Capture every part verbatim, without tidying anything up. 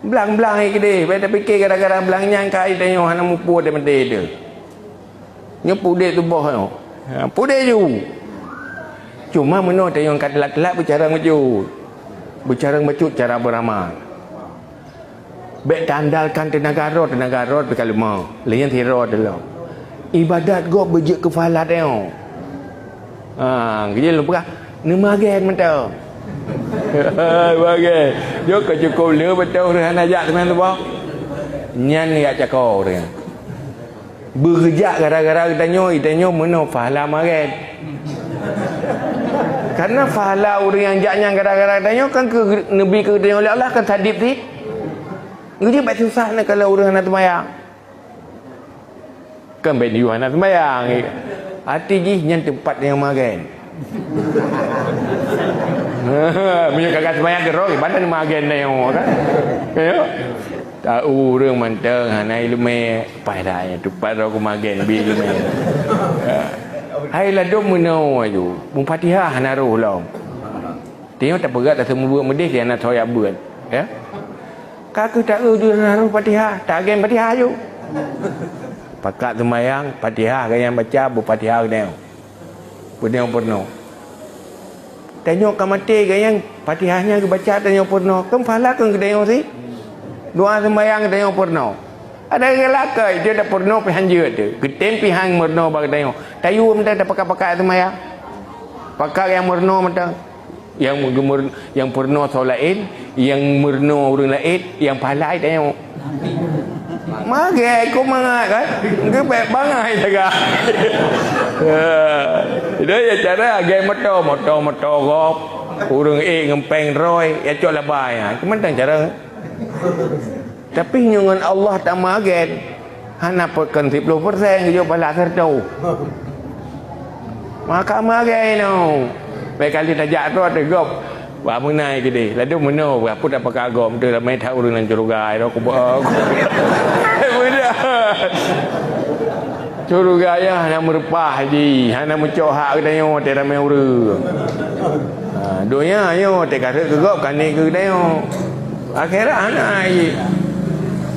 Blang-blang hai keudeh, bèk tapike gara-gara blang nyan ka hai tanyoe hana muphom teuh maté teuh. Nyoe pudek tuboh nyoe. Ha, pudek ju. Cuma meunoe tanyoe ka teulat-teulat beucarông bacut. Beucarông bacut cara beuramal. Bèk taandalkan teunaga droe, teunaga droe pih ka leumah. Lheuh nyan sidroe teuh lom. Ibadat gob beujeuet keu pahala tanyoe. Ha, geujeuet lôn peugah, neumagen mantong. Magen. Jok ka cukôp le beutôi ureueng hana jak teuma tuboh. Nyan jak cako ureueng. Beugeujak gara-gara geutanyoe, geutanyoe meunoe pahala magen. Karena pahala ureueng nyang jak nyan gara-gara geutanyoe kan keu neubi keu geutanyoe lé Allah kan sadit sih. Geujeuet bèk susah na kalau ureueng hana teumayang. Kan bèk yue hana seumayang. Até jih nyan teumpat nyang magen. Meunyoe ka seumayang keudroe, ibadat magen na nyoe kan. Ya. Tak ureueng mantong hana ileumèe, paih dah nyan teumpat droe keu magen bi ileumèe. Ya. Hai ladôm meunoe aju, Fatihah hana roh lom. Tanyoe tapeugah taseumubuet meudeh, di hana soe jak beuet. Ya. Ka keuh taeu di hana roh Fatihah, tagen Fatihah aju. Pakat seumayang, Fatihah geuh nyang baca, beu Fatihah geuh tanyoe. Peunoh-peunoh. Tanyoe ka maté geuh nyang Fatihah nyan geubaca tanyoe peunoh. Kan pahala keu geutanyoe sih. Doa seumayang tanyoe peunoh. Ada geulakai, dia dah peunoh pih hanjeuet tu. Geutem pih han meunoe bak tanyoe. Tayue mantong tapakat-pakat seumayang. Pakat nyang meunoe mantong. Nyang geumeur-, nyang peurunoe soe laén, nyang meurunoe ureueng laén, nyang pahala tanyoe. Magét keu mangat kan? Geubek bangai sagai. Ya. Itu ya cara agak moto, moto, moto gop. Ureueng ék ngon péng roi, ya cok labai. Ha, itu mantong cara. Tapi nyoe ngon Allah tamagen, hana peukeun siplôh persen geujok pahala siratoh. Maka magen nyoe. Bèk kali tajak droe teuh gob. Wah, meunai keudeh. Ladôm meunoe, wah, peue tapakat gob, teuh ramé that ureueng lam syeuruga, droe kubeuet. Beuna. Syeuruga nyan hana meureupah jih, hana meucok hak geutanyoe watèe ramé ureueng. Ha, donya nyoe watèe ka rhot keu gob, ka niet keu geutanyoe. Akhirat hana jih,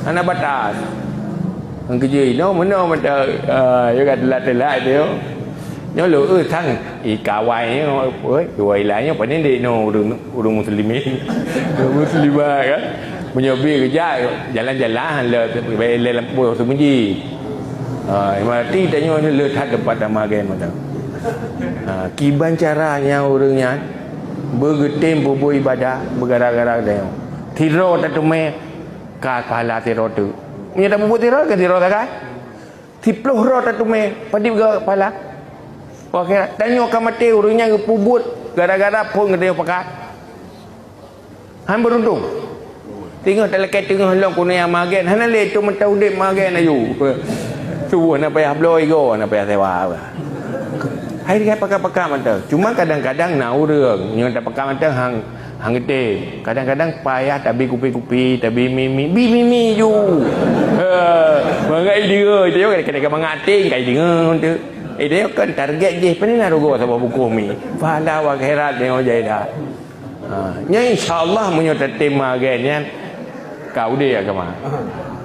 hana batas. Ngon keujih, nyoe meunoe mantong, ha, nyoe ka teulat-teulat nyoe. Nyoe lôn eu sang, i kawai nyoe, oi, dua ilah nyoe, pane dek nyoe ureueng, ureueng muslimin. Ureueng muslimat kan. Meunyoe bi geujak, jalan-jalan, lé, lé lampôh seumeujih. Ha, imarati tanyoe nyoe le that teumpat tamagen mantong. Ha, kiban cara nyang ureueng nyan beugeutem peubuet ibadah beugara-gara tanyoe. Sidroe tateumé ka pahala sidroe teuk. Meunyoe tapeubuet sidroe, ka sidroe sagai. Siplôh droe tateumé, padub geuh pahala. Wah, akhirat. Tanyoe ka maté, ureueng nyan geupeubuet gara-gara phon geutanyoe pakat. Han beuruntung. Teungoh talakèe teungoh lom keuneuk magen, hana lé, teuma taudép magen aju. Tuboh na payah bloe igoe, na payah sewa. Hai dia pakat-pakat mantong. Cuma kadang-kadang na ureueng nyoe tapakat mantong han, han geutem. Kadang-kadang payah tabi kupi-kupi, tabi mi-mi, bi mi-mi ju. Ha, mangat ideungoe, itu kadang-kadang mangat até kai deungoe tu. Eh, dia kan target jih, pane na rugoe saboh bungkôh mi. Pahala akhirat nyoe jai dah. Ha, nyan insya Allah meunyoe tatem magen nyan ka udép agama.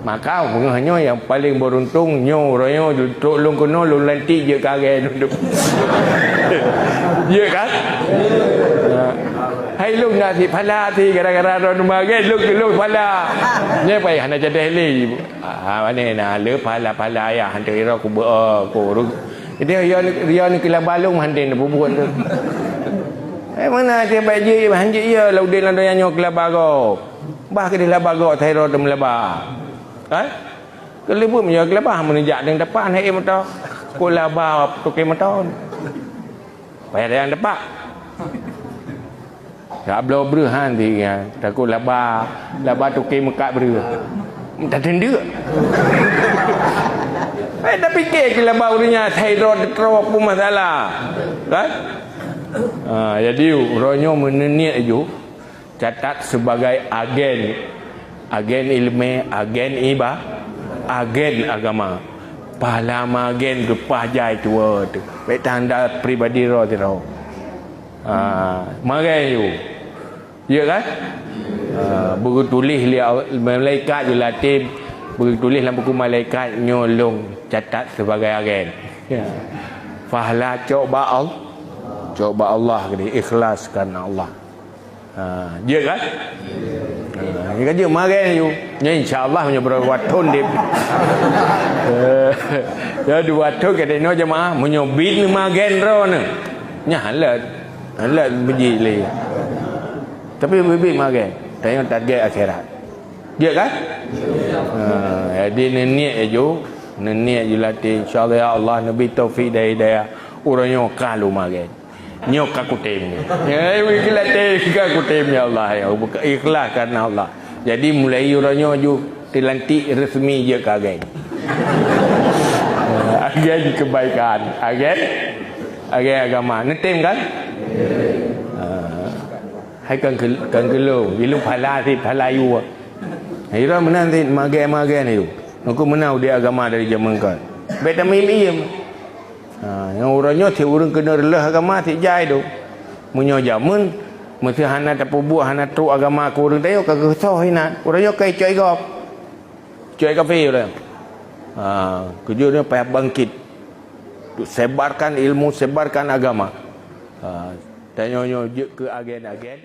Maka beungoh nyoe nyang paleng beuruntung nyoe uroe nyoe trok lôn keunoe lôn lantik jeuet keu agen lôn. Jeuet kan? Ha. Hai lôn na sit phala sit gara-gara droeneuh magen lôn keu lôn phala. Nyan payah hana cadeh lé. Ha, mane na le phala-phala ayah hantu ira ku be-, ku ru-, Jadi, ya, ya, ni keu laba lôn han tem neupeubuet tu. Eh, mana dia baik jih, han jih ya, lam udép lam donya nyoe keu laba gob. Bah keudeh laba gob, tahi droe teumeulaba. Kan? Keu lheueh buet meunyoe keu laba, meunyoe jak deungon tapak, naik moto. Keu laba, tukang moto. Payah dayang tapak. Jak bloe breueh han ti, ya. Takot laba, laba tukang meukat breueh. Tateundeuk. Eh, tapike keu laba ureueng nyan, sai droe teutroe peue masalah. Kan? Ha, jadi, uroe nyoe meuneuniet aju, catat sebagai agen, agen ileumèe, agen iba-, agen agama. Pahala magen leupah jai tuwoe teuh. Bèk tanda pribadi droe sidroe. Ha, magai aju. Ya kan? Ah, beugeutuléh lé Al-, malaikat Julatim, beugeutuléh lam buku malaikat nyoe lôn catat sibagai agen. Ya. Pahala cok bak Al-, cok bak Allah keudéh, ikhlas karena Allah. Ha, jeuet kan? Ha, nyoe kan jeuet magen aju. Nyoe insya Allah meunyoe beureuwa thon deh. Ya, dua thon kadang nyoe jemaah, meunyoe bit ni magen droeneuh. Nyan halat. Halat biji lé. Tapi bit-bit magen. Tanyoe target akhirat. Jeuet kan? Ha, jadi neuniet aju. Neuniet aju latih. Insya Allah ya Allah, neubri taufik dan hidayah. Uroe nyoe ka lôn magen. Nyoe ka kutem. Ya, ikhlatem ka kutem, ya Allah, ya. Buka ikhlas karena Allah. Jadi, mulai uroe nyoe ju dilantik resmi jeuet keu agen. Agen kebaikan, agen, agen agama. Neutem kan? Ah. Hai kan gel-, kan geulong, geulong phala sit, phala yue. Hai ira meunan sit, magen-magen yue. Nungku meunan udeb agama dari jameun kan. Bèk tamim-im. Ha, nyang uroe nyoe, tiep ureueng keuneuk reuloh agama, tiep jai dong. Meunyoe jameun, meuseu hana tapeubuet, hana trok agama keu ureueng tanyoe, ka geusoh inan. Uroe nyoe ka icok gob. Icok kafé uroe nyoe. Ha, keujeuet nyoe payah bangkit. Untuk sebarkan ilmu, sebarkan agama. Ha, tanyoe nyoe jeuet keu agen-agen.